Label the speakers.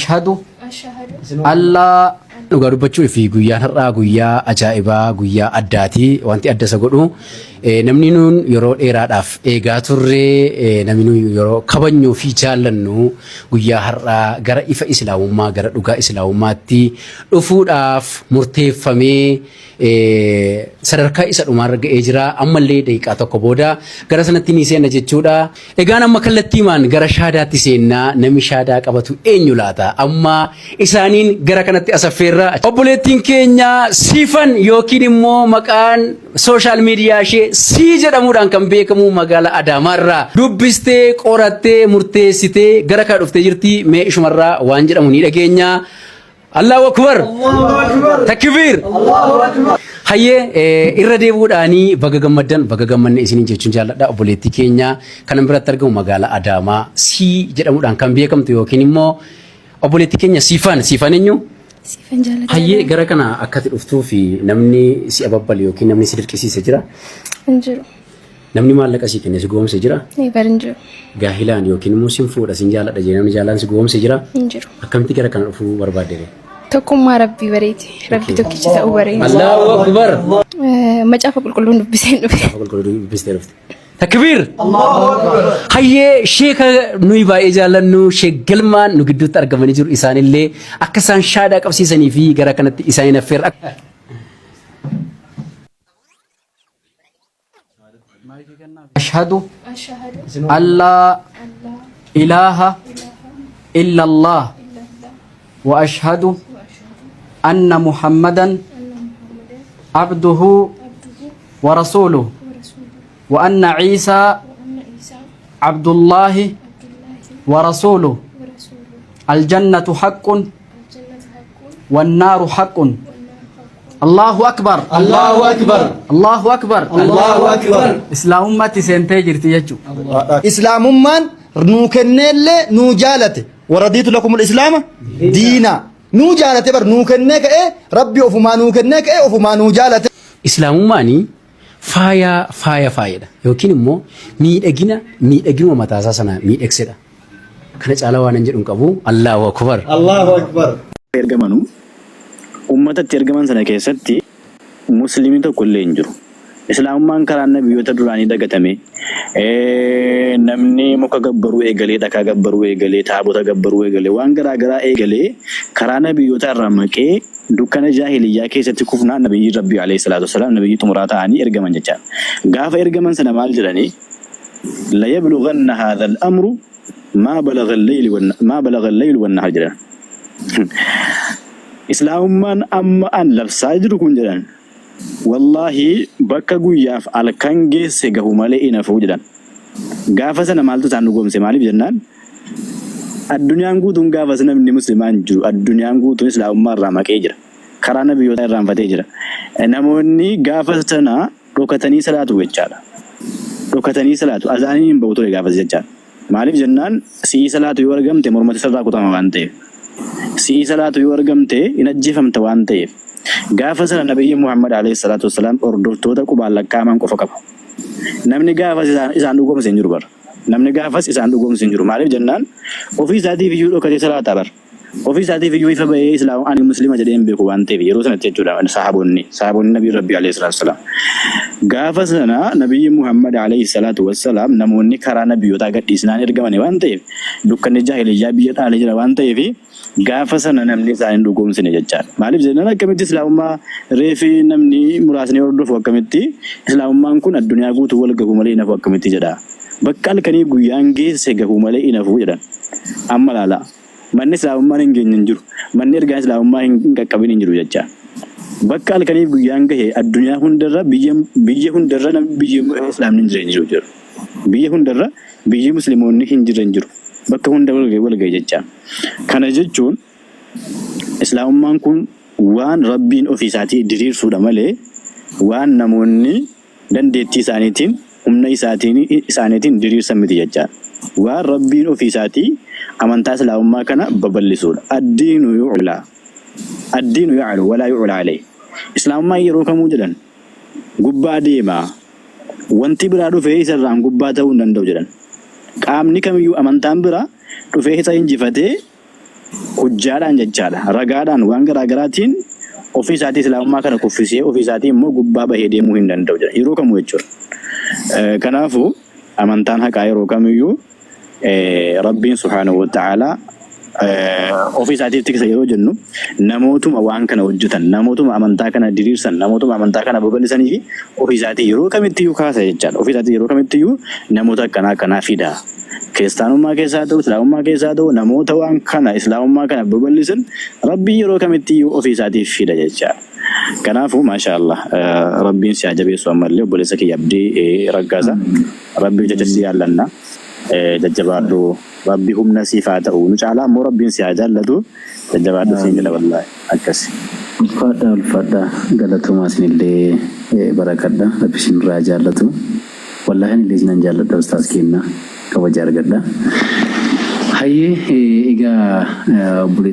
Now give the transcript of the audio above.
Speaker 1: Ashhadu allaa.
Speaker 2: Dhugaa dubbachuu fi guyyaan har'aa guyyaa ajaa'ibaa, guyyaa addaati. Wanti adda isa godhu namni nuun yeroo dheeraadhaaf eegaa turre, namni nuun yeroo kabajnuu fi jaallannu guyyaa har'aa gara ifa islaamummaa, gara dhugaa islaamummaatti dhufuudhaaf murteeffamee sadarkaa isa dhumaarra ga'ee jira. Ammallee daqiiqaa tokko booda gara sanatti ni seenna jechuudha. Egaan amma kallattiimaan gara shaadaatti seennaa. Namni shaadaa qabatu eenyu laata? Amma isaaniin gara kanatti asaffeerra. Obboleettiin keenya Siifan yookiin immoo maqaan sooshaal miidiyaa ishee Sii jedhamuudhaan kan beekamu magaalaa Adaamaarraa dubbistee, qorattee, murteessitee gara kana dhuftee jirti. Mee ishumarraa waan jedhamu ni dhageenya. Allahu Akbar! Takbiir! Hayyee, irra deebi'uudhaanii baga gammaddan, baga gammanne isiniin jechuun jaalladha. Obboleettii keenya kanan biratti argamu magaalaa Adaamaa Sii jedhamuudhaan kan beekamtu yookiin immoo obboleettii keenya Siifan. Siifan eenyu?
Speaker 3: Siifan Jaalataa.
Speaker 2: Hayyee, gara kana akkati dhuftuu fi namni si ababbale yookiin namni si dirqisiise jira?
Speaker 3: Hin jiru.
Speaker 2: Namni maallaqa sii kenne si goomse jira?
Speaker 3: Never, hin jiru.
Speaker 2: Gaahilaan yookiin immoo sin fuudha, sin jaaladha jedhee namni jaalaan si goomse jira?
Speaker 3: Hin jiru.
Speaker 2: Akkamitti gara kana dhufuu barbaadde?
Speaker 3: Tokkummaa Rabbii bareeti. Rabbi tokkicha ta'uu bareeti.
Speaker 2: Allahu Akbar!
Speaker 3: Macaafa qulqulluun dubbiseen dhufe.
Speaker 2: Macaafa qulqulluu dubbistee dhufte. Takbiir! Hayyee, sheeka nuyi baay'ee jaallannu, Sheek Galmaan nu gidduutti argamanii jiru. Isaanillee akka isaan shaadaa qabsiisanii fi gara kanatti isaaniin affeerra.
Speaker 1: Ashhadu allaa ilaaha illallah wa ashhadu anna Muhammadan abduhu wa rasuluhu wa anna Ciisaa abdullaahi wa rasuluhu, aljannatu haqqun wannaaru haqqun. Allahu akbar.
Speaker 4: Allahu akbar.
Speaker 1: Allahu akbar.
Speaker 4: Allahu akbar.
Speaker 1: Islaamummaatti seentee jirti jechuudha.
Speaker 4: Islaamummaan nuu kenneellee nuu jaalate. Waradiitu lakumul islaama diinaa. Nuu jaalate bar, nuu kennee ka'ee, Rabbi ofumaa nuu kennee ka'ee, ofumaa nuu jaalate.
Speaker 2: Islaamummaan faaya faaya faayedha yookiin immoo miidhagina miidhaginuma mataasaa sana miidhagsedha. Kana caalaa waan hin jedhu hin qabu. Allahu akbar.
Speaker 4: Allahu akbar.
Speaker 5: Ergamanu ummata itti ergaman sana keessatti muslimni tokko illee hin jiru. Islaamummaan karaan nabiyyoota duraanii dagatame, namni muka gabbaruu eegalee, dhakaa gabbaruu eegalee, taabota gabbaruu eegalee, waan garaa garaa eegalee, karaa nabiyyoota irraa maqee dukkana jaahiliyyaa keessatti kufnaan nabiyyiin Rabbii alayhi salaatu wassalaam nabiyyii xumuraa ta'anii ergaman jechaadha. Gaafa ergaman sana maal jedhanii? La yablughanna haadha al-amru maa balagha al-layli wan maa balagha al-laylu wan nahar jedhan. Islaamummaan amma an labsaa jiru kun jedhan, wallaahi bakka guyyaaf halkan geesse gahu malee hin hafu jedhan. Gaafa sana maaltu isaan dhugoomse? Maaliif jennaan, addunyaan guutuun gaafas namni muslimaa hin jiru. Addunyaan guutuun islaamummaa irraa maqee jira. Karaa nabiyyootaa irraanfatee jira. Namoonni gaafa sana dhokatanii salaatu jechaadha. Dhokatanii salaatu. Azaaniin hin bahu ture gaafas jechaadha. Maaliif jennaan, si'ii salaatu yoo argamte mormatu sirraa kutama waan ta'eef. Si'ii salaatu yoo argamte hin ajjeefamta waan ta'eef. Gaafa sana Nabiyyi Muhammad alayhi salaatu wassalaam hordoftoota qubaan lakkaa'aman qofa qabu. Namni gaafas isaan dhugoomse hin jiru bar. Namni gaafas isaan dhugoomse hin jiru. Maaliif jennaan, ofii isaatiif iyyuu dhokatee salaataa bar. Ofii isaatiif iyyuu ifa bahee Islaam ani Muslima jedhee hin beeku waan ta'eef yeroo sanatti jechuudha sahaabonni Nabii Rabbii alayhi salaatu wassalaam. Gaafa sana Nabiyyi Muhammad alayhi salaatu wassalaam namoonni karaa nabiyyootaa gadhiisnaan ergamani waan ta'eef, dukkanni jaahiliyyaa biyya dhaalee jira waan ta'eef, gaafa sana namni isaan hin dhugoomsine jechaadha. Maaliif jennaan, akkamitti Islaamummaa reefi namni muraasni hordofu, akkamitti Islaamummaan kun addunyaa guutuu wal gahu malee hin hafu akkamitti jedha. Bakka halkanii guyyaan geesse gahu malee hin hafu jedhan. Amma ilaalaa. Manni Islaamummaan hin geenye hin jiru. Manni ergaan Islaamummaa hin qaqqabin hin jiru jecha. Bakka halkaniif guyyaan gahe addunyaa hundarra, biyya hundarra biyyi Islaamni hin jirre hin jiru jedhu. Biyya hundarra biyyi Musliimoonni hin jirre hin jiru. Bakka hunda wal gahe jecha. Kana jechuun Islaamummaan kun waan Rabbiin ofii isaatii diriirsuudha malee waan namoonni dandeettii isaaniitiin, humna isaatiin isaaniitiin diriirsan miti jechaadha. Waan Rabbiin ofii isaatii amantaa Islaamummaa kana babal'isuudha. Addiinu yu'laa. Addiinu ya'lu walaa yu'laa alayhi. Islaamummaan yeroo kamuu jedhan gubbaa deema. Wanti biraa dhufee isa irraan gubbaa ta'uu hin danda'u jedhan. Qaamni kamiyyuu, amantaan biraa dhufee isa injifatee Hujjaadhaan jechaadha. Ragaadhaan waan garaa garaatiin ofii isaatii islaamummaa kana kuffisee ofii isaatii immoo gubbaa bahee deemuu hin danda'u jedha. Yeroo kamuu jechuudha. Kanaafuu amantaan haqaa yeroo kamiyyuu Rabbiin subhaanahu wa ta'aalaa ofii isaatiif tiksa yeroo jennu namootuma waan kana hojjetan, namootuma amantaa kana diriirsan, namootuma amantaa kana babal'isanii fi ofii isaatii yeroo kamittiyyuu kaasa jechaadha. Ofii isaatii yeroo kamittiyyuu namoota akkanaa akkanaa fida. Kiristaanummaa keessaa haa ta'u, Islaamummaa keessaa haa ta'u, namoota waan kana Islaamummaa kana babal'isan Rabbiin yeroo kamittiyyuu ofii isaatiif fida jechaadha. Kanaafuu maashaa Allah Rabbiin si haa jabeessu ammallee obboleessa kiyya Abdii Raggaasa. Rabbiif jecha si jaallanna. Jajjabaadhu. Rabbi humna siif haa ta'u. Nu caalaa immoo Rabbiin si haa jaallatu. Jajjabaadhu siin jedha wallaahi. Akkasi.
Speaker 6: Ulfaadhaa ulfaadhaa galatoomaa isinillee barakadha rabbi isinirraa haa jaallatu wallaahi anillee isinan jaalladha ustaaz keenna kabaja argadha hayyee egaa obboleettii.